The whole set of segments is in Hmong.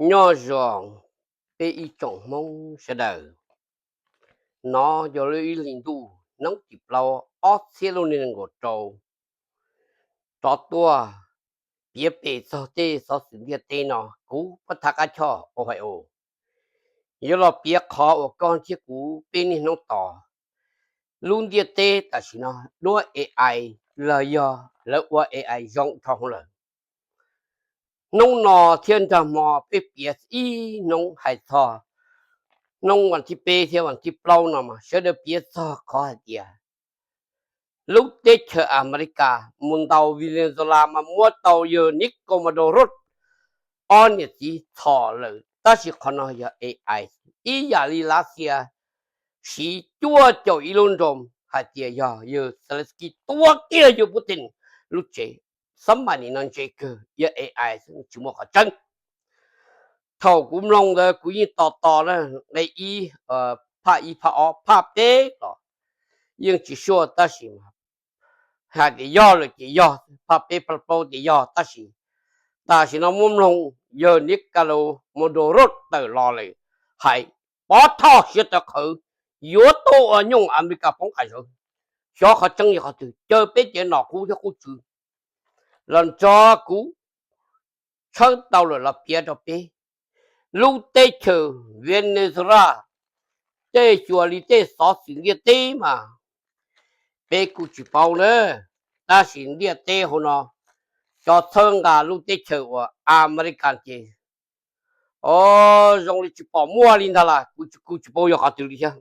Nyob zoo peb ib tsoom Hmoob sawv daws, no yog lub ib hlis ntuj hnub tim plaub ob txhiab lub nees nkaum rau, rov tuaj piav pem txog tej xov xwm ntiaj teb no. Kuv Paj Thaj Qab Choj Ohio yuav los piav qhov uas koj thiab kuv peb niaj hnub tos. Lub ntiaj teb tam sim no duab A I los yog lawv ua A I zoo dhau hwv lawm. Hnub no thiab nrog hmo peb piav ib hnub hais txog hnub vas thib peb thiab vas thib plaub no mas sawv daws piav txog qhov hais tias lub teb chaws Amelikas mus ntaus Venezuela mas muab tau yawg Nicolás Maduro ob niam txiv txhom lawm, tab sis qhov no yog A I. Ib yam li Lav Xias siv cuaj caum ib lub nroos hais tias yog yawg Zelensky tua kiag yawg Putin lub tsev, xab mais nim no ntse kawg, yog A I tsis muaj qhov tseeb. Thaum kuv mloog ntawd kuv yeej tos tos na, nqe ib, phaj ib phaj ob phaj peb los yeej tsis sua, tab sis hais tias yog lawm ces yog, phaj peb phaj plaub tias yog, tab sis tam sim no muab mloog yawg Nicolás Maduro tawm los lawm, hais pov thoj siav tawv qhawv, yuav tuaj ua nyuj Amelikas poob qas zov. Xyov qhov tseeb yog qhov twg, caw peb cov nom qub thiab qub tswv los nrog kuv tshawb tau lawm los piav rau peb. Lub teb chaws Venezuela tej xyuas li tej xov xwm ntiaj teb mas peb kuj tsis paub na, tab sis ntiaj teb hauv no cov txhawb nqa lub teb chaws uas Amelikas ces, o, zoo li tsis pom muaj li ntag las, kuv tsis paub yog qhov twg li thiab.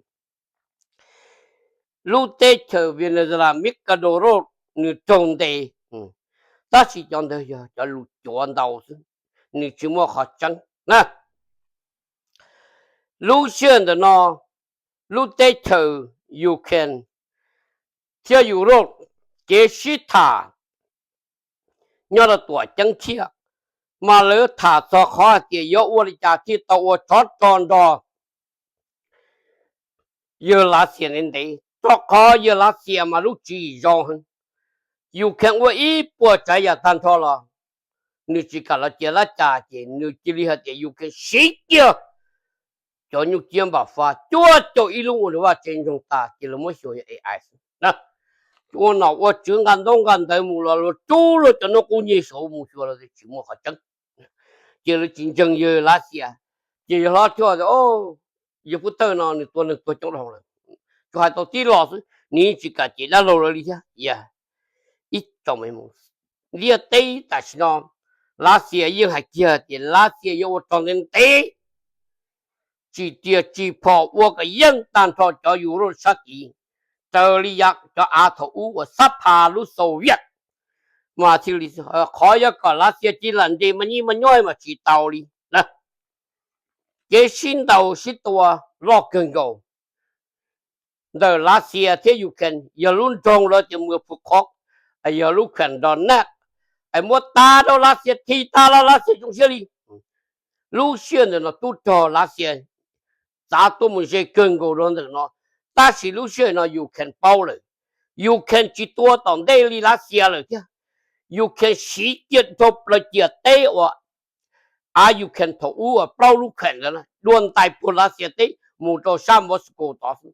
Lub teb chaws Venezuela Maduro nws raug ntes, tab sis cov ntawd yog cov lus cuav ntau xwb, nws tsis muaj qhov tseeb na. Lub sij hawm ntawm no lub teb chaws Ukraine thiab Europe kev sib tham nyob rau tuam ceeb tshiab, mas lawv tham txog qhov hais tias yuav ua li cas thiaj tau ua tsov rog nrog yawg Lav Xias ntev ntev, rau qhov yawg Lav Xias mas lub tswv yim zoo heev. Ukraine ua ib puas tsav yam tag nrho los nws tsis kam los cia lab cas, ces nws cia li hais tias Ukraine siv kiag cov nyuj ciab npam fab cuaj caum ib lub ua nws vaj tsev ntsoog tas, ces lawv muab xyuas yog A I. Ua nom ua tswv nqa ntaub nqa ntawv mus los luag rub luag cov noob qub nyiag saud mus xyuas los tsis muaj qhov tseeb, ces lawv tsis ntseeg yawg Lav Xias. Ces yawg hlob thiaj tias, yawg Pub Tawj no nws tua neeg tuag coob dhau lawm, tsuas hais tau tib lo xwb, nws yeej tsis kam cem dab laug lawv li thiab. Ib tsoom me, ntiaj teb tam sim no Lav Xias yeej hais kiag tias Lav Xias yuav ua rog ntev ntev, tsim riam tsim phom ua kom yeej tag nrho cov Europe sab tid, raws li yav cov av thaum ub uas xab pha lub Soviet mas thiaj li, qhov yuav kom Lav Xias cia li lam nres mas nyiaj mas nyob mas tsis tau li. Kev sib ntaus sib tua loj kawg nkaus ntawm Lav Xias thiab Ukraine, yog lub nroog lawv tias mus phu qhov, yog lub kheem Donetsk, es muab tag rau Lav Xias, thim tag los Lav Xias zoo siab li. Lub sij hawm ntawm no tub rog Lav Xias txav tuaj mus ze kawg nkaus rau ntawm no, tab sis lub sij hawm no Ukraine paub lawm, Ukraine tsis tua tom ntej li Lav Xias lawm thiab. Ukraine siv kiag dhau plaws ciam teb uas av Ukraine thaum ub uas plaub lub kheem ntawd dua ntais puag Lav Xias teb mus rau sab Moscow tod xwb.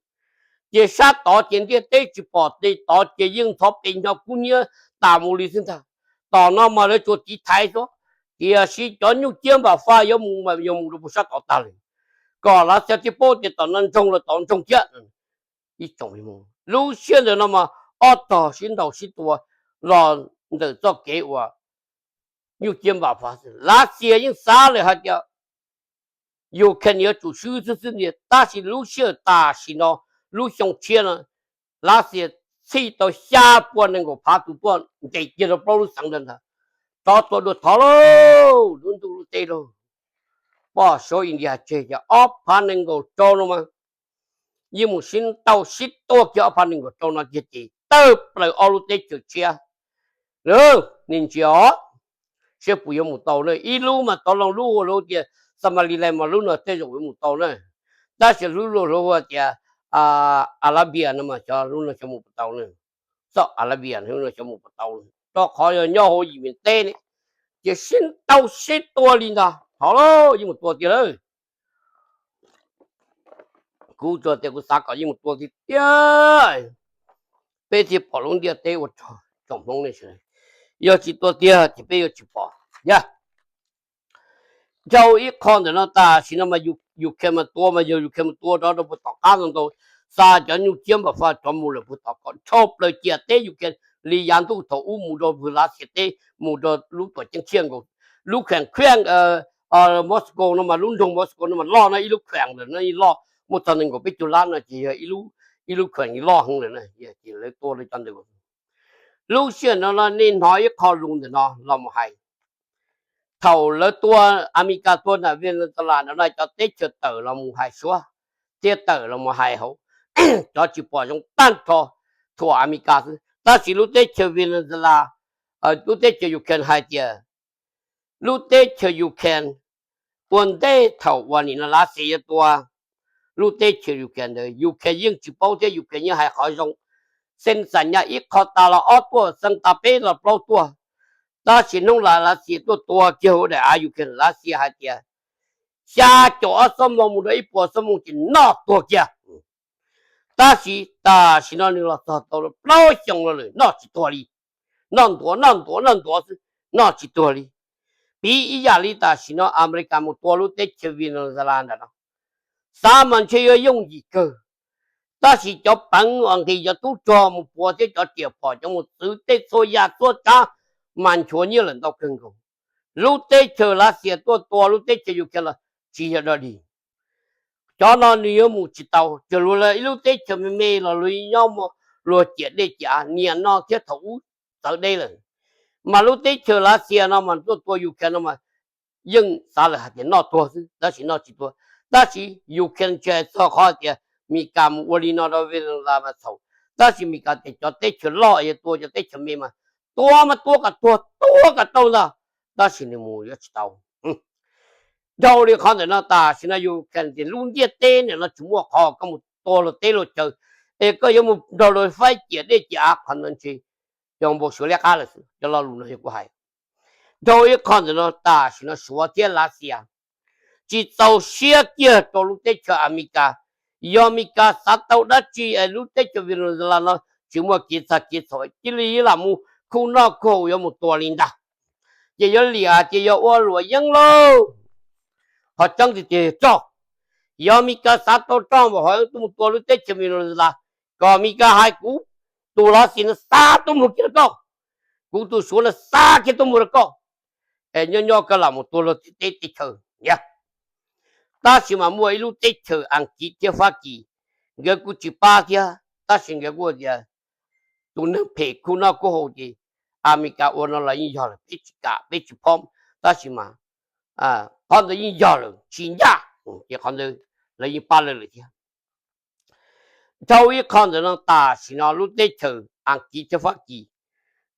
Ces sab tod ces ntiaj teb tsis pom, ces tod ces yeej ntxhov pes hnyo kub hnyiab tas mus li xwb ntag. Tom no mas lawv tsuas tiv thaiv xwb, tiam sis cov nyuj ciab npam faj yuav mus mas yuav mus rau puag sab tod tag li, kom Lav Xias thiaj paub tias tom no ntsoog los tod ntsoog thiab. Ib tsoom, lub sij hawm ntawm no mas ob tog sib ntaus sib tua los ntawm txoj kev uas nyuj ciab npam faj xwb. Lav Xias yeej xav lawm hais tias Ukraine yuav tsum swb xwb xwb ntag, tab sis lub sij hawm tam sim no, lub xyoo tshiab no, Lav Xias txhij tau xya pua nees nkaum phav tus tuaj ntes kiag rau plaub lub xeev ntawd ntag. Rov tua dua thov lauj, lub ntuj lub teb lauj, poj saud India tseg ces ob phav nees nkaum rau no mas yeej mus sib ntaus sib tua kiag ob phav nees nkaum rau no kiag ces tawg plaws ob lub teb chaws tshiab. Nej ntsia os, seb puas yuav mus tau na. Ib lub mas tov loo lub hu ua tias Somaliland mas lub no tej zaum yuav mus tau na, tab sis lub luag hluas hu ua tias Alabia no mas xyov lub no xyov mus puas tau na. Xoj Alabia lub no xyov mus puas tau, rau qhov yog nyob hauv yim miv teb ne, ces sib ntaus sib tua li ntag. thov lauj, yeej mus tua tiag lawm. Kuv tsuas tias kuv xav kom yeej mus tua tiag tiag, peb thiaj pom lub ntiaj teb ua tsaug Hmoob ne. Yog tsis tua tiag ces peb yuav tsis pom. Yog dhau ib qho ntawm no tam sim no mas Ukraine mas tua mas yog Ukraine mus tua rau rau puag tom qab no ntau, xa cov nyuj ciab npam faj cov mus lawm puag tom kom dhau plaws ciam teb Ukraine li yav ntuj thaum ub mus rau puag Lav Xias teb mus rau lub tuam ceeb Tshiab nkaus, lub kheem Kiev, Moscow no mas lub nroog Moscow no mas loj no ib lub kheem lawm no loj muaj txog nees nkaum peb caug lab no ces yog ib lub kheem loj heev lawm na, ces lawv tua rau cov ntawd. Lub sij hawm no no nej hnov ib qho lus ntawm no los mus hais. Thaum lawv tua, Amelikas tua nram Venezuela no no cov teb chaws tawm los mus hais suab, thiab tawm los mus hais hauv, cov tsis pom zoo tag nrho thuam Amelikas xwb. Tab sis lub teb chaws Venezuela, lub teb chaws Ukraine hais tias lub teb chaws Ukraine ua ntej thaum uas nim no Lav Xias yuav tua lub teb chaws Ukraine ntawd Ukraine yeej tsis paub thiab Ukraine yeej hais qhov zoo, xees xam nyas ib qho tas los ob tuaj, xees tas peb los plaub tuaj. Tab sis hnub Lav Xias tuaj tua kiag hauv daim av Ukraine, Lav Xias hais tias xya caum ob xuab moos mus rau ib puas xuab moos ces noj tuag kiag. Tab sis tam sim no nws los txog tau plaub xyoo no lawm noj tsis tuag li. Noj ntuav noj ntuav noj ntuav xwb, noj tsis tuag li. Piv ib yam li tam sim no Amelikas mus tua lub teb chaws Venezuela ntawm no, xav mas ntshe yuav yooj yim kawg. Tab sis cov peev uas nqis cov tub rog mus puav thiab cov riam phom cov mus txwv tej txhua yam txhua tsav mas nchuav nyiaj lawm ntau kawg nkaus. Lub teb chaws Lav Xias tuaj tua lub teb chaws Ukraine los tsis yog dog dig. Cov no nws yuav mus tsis tau, tsuas luag ib lub teb chaws me me los luag nyob muaj luag ciam dej ciam av niam no thiab thaum ub txawv deb lawm. Mas lub teb chaws Lav Xias no mas tuaj tua Ukraine no mas yeej xav lawm hais tias noj tuag xwb, tab sis noj tsis tuag. Tab sis Ukraine tsis hais txog qhov tias Meskas mus ua li no rau Venezuela mas txhaum, tab sis Meskas tias cov teb chaws loj yuav tua cov teb chaws me mas tua mas tua kom tuag tua kom tau ntag, tab sis nws mus yuav tsis tau. Dhau li qhov ntawm no tam sim no Ukraine tias lub ntiaj teb ntawm no tsis muaj qhov koj mus tua luag teb luag chaw es koj yuav mus nrog luag faib ciam dej ciam av, qhov no ntshe yog npau suav liab qab lawm xwb, cov lo lus no yog kuv hais. Dhau ib qho ntawm no tam sim no Suav thiab Lav Xias tsis txaus siab kiag rau lub teb chaws Amelikas. Yog Amelikas xav tau dab tsi es lub teb chaws Venezuela no tsis muaj kev txhaj kev txhaum cia li lam mus khuj noj khuj haus yuav mus tua li ntag, ces yuav liam ces yog ua luam yeeb lauj. Qhov tseeb tiag tiag roj, yog Amelikas xav tau roj npaum hov tuaj mus tua lub teb chaws Venezuela, kom Amelikas hais kuv tus Lav Xias no xa tuaj mus kiag rau koj, kuv tus Suav no xa kiag tuaj mus rau koj, es nyob nyob koj lam mus tua luag teb teb chaws. Tab sis mas muaj ib lub teb chaws Askiv thiab Fab Kis, nkawd kuj tsis pab thiab, tab sis nkawd kuj tias tus neeg phem khuj noj khuj haus ces Amelikas ua no los yeej yog lawm, peb tsis kam peb tsis phob, tab sis mas qhov ntawd yeej yog lawm tsis ncaj, ces qhov ntawd lawv yeej pab lawv lawm thiab. Dhau ib qho ntawm no tam sim no lub teb chaws Askiv thiab Fab Kis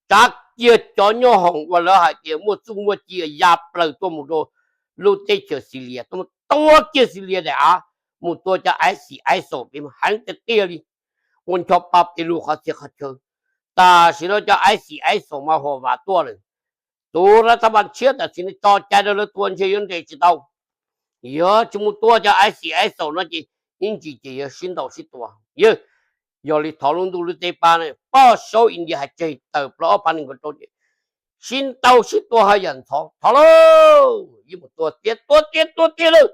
tsav kiag cov nyoob hoom uas lawv hais tias muaj txuj muaj ci ya plaws tuaj mus rau lub teb chaws Xilias, tuaj mus tua kiag Xilias daim av, mus tua cov ISIS ISIL pem heev tiag tiag li, ua ncho pa pes lug qhov txhia qhov chaw. Tam sim no cov ISIS ISIL mas huam vam tuaj lawm. Tus lawv thab npas tshiab tam sim no tso cai rau lawv tua ntshe yuav nres tsis tau. Yog tsis mus tua cov ISIS ISIL no ces ib ntsis ces yuav sib ntaus sib tua. Yog, yog li thov lub ntuj lub teb pab, poj saub India hais tseg tawm plaws ob phav nees nkaum rau ces sib ntaus sib tua haj yam ntxhov. Thov lauj, yeej mus tua tiag tua tiag tua tiag lawm.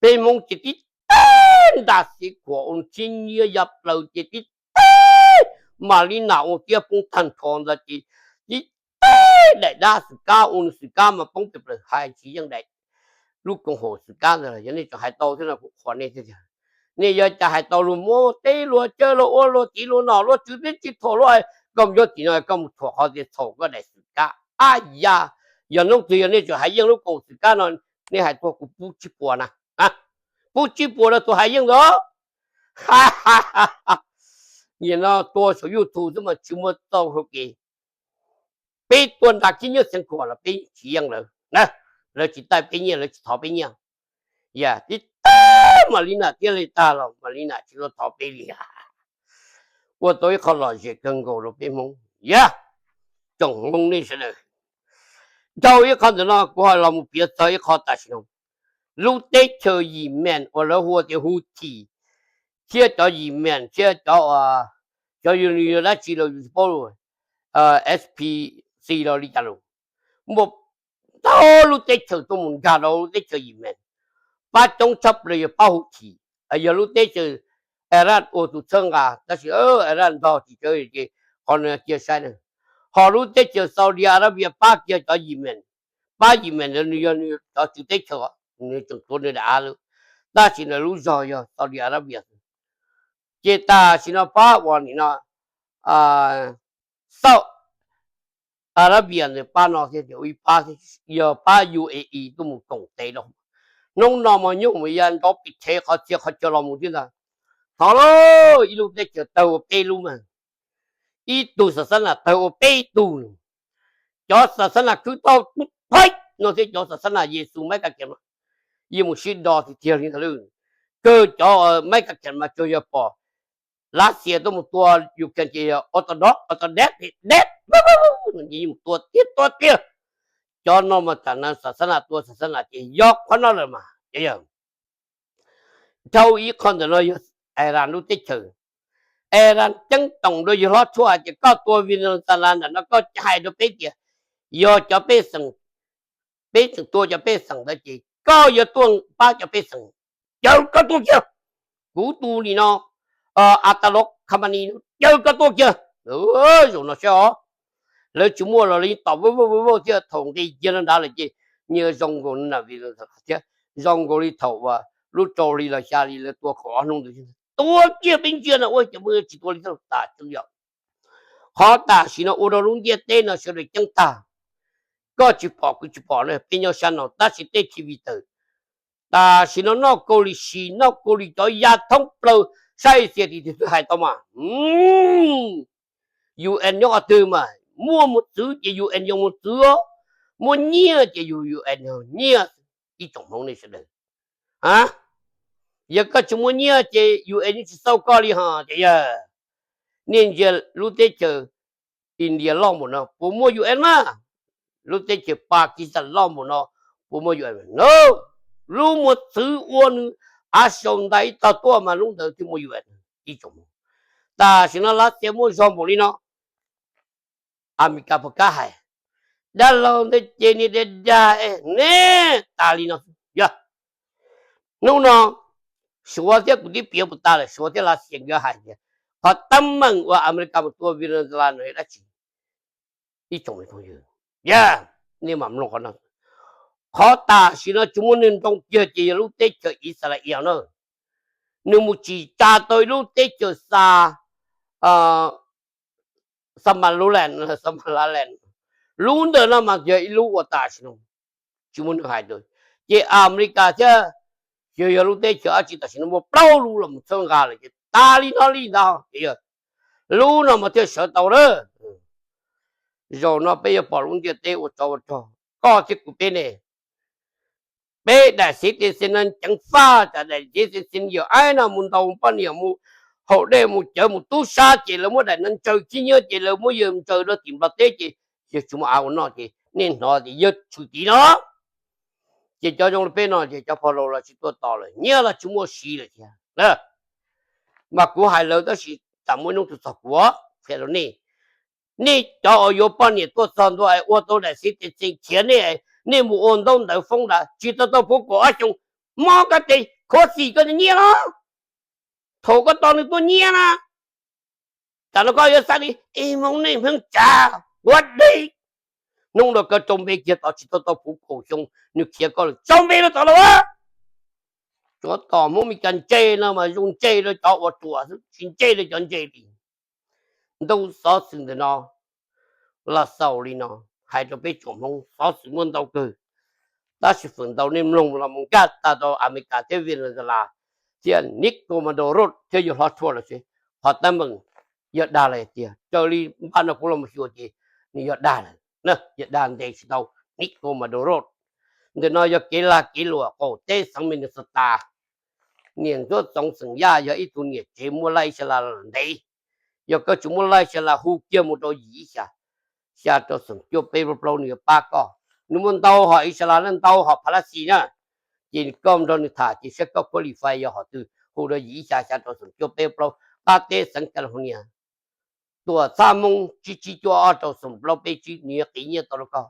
Peb Hmoob ces tib teg ntaj xiv khuam ua ntsib nyiab ya plaws ces tib teg, mas li nas ua tiab poob tag nrho ntawd ces tib teg daim dab xwm kab ua nws xwm kab mas poob pes plaws hais tsis yeej daim lub koom haum xwm kab ntawd. Yog nej tseem hais tau thiab no kuv qhuas nej thiab tiag. Nej yuav cas hais tau luag muab teb luag chaw luag ua luag tiv luag nom luag tswv teb tsis thuam luag, koj mus nyob tim no koj mus thuam qhov tias txhaum koj daim xwm kab. Ab ya, yog hnub twg yog nej tseem hais yeej lub koom xwm kab no, nej hais tuag kuv pub tsib puas na, pub tsib puas rau tus hais yeej ntawd. Nim no tua saum YouTube xwb mas tsis muaj txoj hau kev. Peb tuaj nram khib nyiab Xeev Khuam los peb tsis yeej lawv, lawv tsis taij peb nyiaj, lawv tsis thov peb nyiaj. Yam tib tag Mas Li Nam thiab li tag los Mas Li Nam tsis los thov peb li. Ua tau ib qho lom zem kawg nkaus rau peb Hmoob. Yog tsoom Hmoob nej sawv daws, Dhau ib qho ntawm no kuv ho los mus piav txog ib qho tam sim no, lub teb chaws Yemen uas lawv hu ua tias Houthi thiab cov Yemen thiab cov, cov yog dab tsi los yus tsis paub, S P C los li cas los, muaj ntau lub teb chaws tuaj mus nkag rau lub teb chaws Yemen, pab coob tshaj plaws yog pab Houthi, yog lub teb chaws Iran ua tus txhawb nqa, tab sis Iran ntog tsis tsawg ces qhov no cia saib na. Ho lub teb chaws Saudi Arabia pab kiag cov Yemen, pab Yemen ntawd nws yog nws cov tswv teb chaws, nws tseem tuav nws daim av lawm, tab sis nws lub zog yog Saudi Arabia. Ces tam sim no pab uas nim no Saudi Arabia ntawd pab no thiab, ib pab yog pab U A E tuaj mus koom tes rau. Hnub no mas nyuj mus ya nrov pis rhe qhov txhia qhov chaw los mus thiab ntag. Thov lauj, ib lub teb chaws tawg ua peb lub mas, ib tug xav xab nas tawg ua peb tug. Cov xav xab nas khwb tau tub phaib no thiab cov xav xab nas Yexus Maiv Kas Kias mas yeej mus sib do tiag tiag li ntag lauj. Kawg cov Maiv Kas Kias mas tsuas yog pom Lav Xias tuaj mus tua Ukraine ces yog Orthodox, Orthodox, Orthodox, yeej mus tua tiag tua tiag. Cov no mas tam no xav xab nas tua xav xab nas ces yog qhov no lawm mas. Dhau ib qho ntawm no yog Iran lub teb chaws. Iran ceeb toom rau yawg hlob tshuaj hais tias koj tua Venezuela ntawm no koj hais rau peb tias yog cov pej xeem, peb tseem tua cov pej xeem ntawd ces koj yuav tuaj pab cov pej xeem, caw koj tuaj kiag. Kuv tus nim no Ayatollah Khamenei caw koj tuaj kiag. Zaum no saib os, lawv tsis muaj los li tom vauj vauj vauj thiab thaum nqis kiag no nrad lawm ces nyias zoo nkaus li na Venezuela thiab zoo nkaus li thaum uas lub rau hli los xya hli lawv tua kaum ob hnub ntawd. Tua kiag peb ntsia no ua cas muaj tsis tua li thiab tas tseeb yom. Qhov tam sim no ua rau lub ntiaj teb no sawv daws ceeb tag. Koj tsis pom kuv tsis pom na, peb nyob sab no tab sis tej T V tawm. Tam sim no noj kau li si noj kau li cov ya thoob plaws, saib xia tis twg hais tau mas. U N nyob qhov twg mas muaj mos txwv ces U N yog mos txwv, muaj nyiaj ces yog U N yog nyiaj. Ib tsoom Hmoob nej sawv daws, yog koj tsis muaj nyiaj ces U N yeej tsis xauj koj li ho ces yog. Nej ntsia lub teb chaws India loj npaum no puas muaj U N mas? Lub teb chaws Pakistan loj npaum no puas muaj U N? Lub mos txwv ua nws av sau ntais ib tog tuaj mas lub ntawd thiaj muaj U N. Ib tsoom Hmoob, tam sim no Lav Xias muaj zog npaum li no, Amelikas puas kam hais? Dab laug ntawd ces niag dag dag es ne, tas li no xwb yog. Hnub no Suav thiab kuv twb piav puas tas lawm, Suav thiab Lav Xias nkawd hais tias qhov teeb meem uas Amelikas mus tua Venezuela no yog dab tsi? Ib tsoom me phooj ywg, yog nej mam mloog qhov no. Qhov tam sim no tsis muaj neeg nroo kiag ces yog lub teb chaws Israel na. Nws mus tsim tsa tau ib lub teb chaws xa Somaliland, Somaliland. Lub ntawd no mas yog ib lub uas tam sim no tsis muaj neeg hais rau. Ces Amelikas thiab, yog yog lub teb chaws dab tsi tam sim no muaj plaub lub los mus txhawb nqa lawm ces tas li no li ntawd ces yog lub no mas thiaj sawv tau lawm. Zaum no peb yuav pom lub ntiaj teb ua tsov ua rog, koj thiab kuv peb ne. Peb daim citizen no ceev faj, tsam daim citizen yawm aib no mus ntaus poj niam, mus haus dej, mus cawv, mus tub sab ces lawv muab daim no ntsaws khib nyiab ces lawv muab yawg ntsaws rau tim Nplog teb ces yawg tsis muaj av ua noj ces nej hnov tias yawg tshwm tim no. Ces cov zoo li peb no ces cov pog laus los tsis tuaj tos lawm, nyiaj los tsis muaj siv lawm thiab. Mas kuv hais lawv tab sis tsam muaj ib hnub twg txog kuv qhia rau nej. Nej cov uas yuav poj niam tuaj txog ntua es ua tau daim citizen khiav nej, nej mus ua ntaub ntawv foob nrad tsis tau tau puv kaum ob xyoos, mob koj tes khuv xim koj nyiaj los. Thaum koj tos nws tuaj nyiaj na, tam no koj yuav xav li es Hmoob nej Hmoob tsav quav dej. Hnub no koj rau npe kiag tod tsis tau tau puv kaum xyoo nws khiav koj lawm, rau npe rau tod los. Tsov tom Hmoob Meskas ntse no mas zoo ntse rau cov ua ruam xwb tsis ntse rau cov ntse li. Ntu xov xwm ntawm no los xaus li no, hais rau peb tsoom Hmoob xov xwm muaj ntau kawg, tab sis feem ntau nej mloog los mus nkag tag rau Amelikas thiab Venezuela thiab Nico Maduro thiab yawg hlob tshuaj lawm seb qhov teeb meem yog dag lawm tiag. Raws li npaj no kuv los mus xyuas ces nws yog dag lawm, yog dag ntes tsis tau Nico Maduro. Ntawm no yog kev lag kev luam qaum teb xeev Minnesota. Niam Ntxhuab Txoov xeem Yaj yog ib tug niam tsev muaj laij sab las ntev. Yog koj tsis muaj laij sab las hu kiag mus rau yim ib xya, xya rau xeem cuaj peb plaub plaub nws yuav pab koj. nws muaj ntau hom Isalas na, ntau hom Phalasxis na, ces koj nrog nws tham ces saib koj qualify yog hom twg, hu rau yim ib xya xya rau xoom cuaj peb plaub, qab teb xeev California. Tuam txhab Hmoob tsib tsib cuaj ob rau xoom plaub peb tsib, nws yuav qiv nyiaj tau rau koj.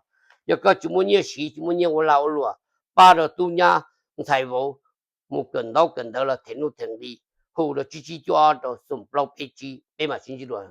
Yog koj tsis muaj nyiaj siv, tsis muaj nyiaj ua lag ua luam, pab rau tub nyab ntxhais vauv mus kawm ntaub kawm ntawv los them nuj them nqi, hu rau tsib tsib cuaj ob rau xoom plaub peb tsib, peb mam sib ntsib dua.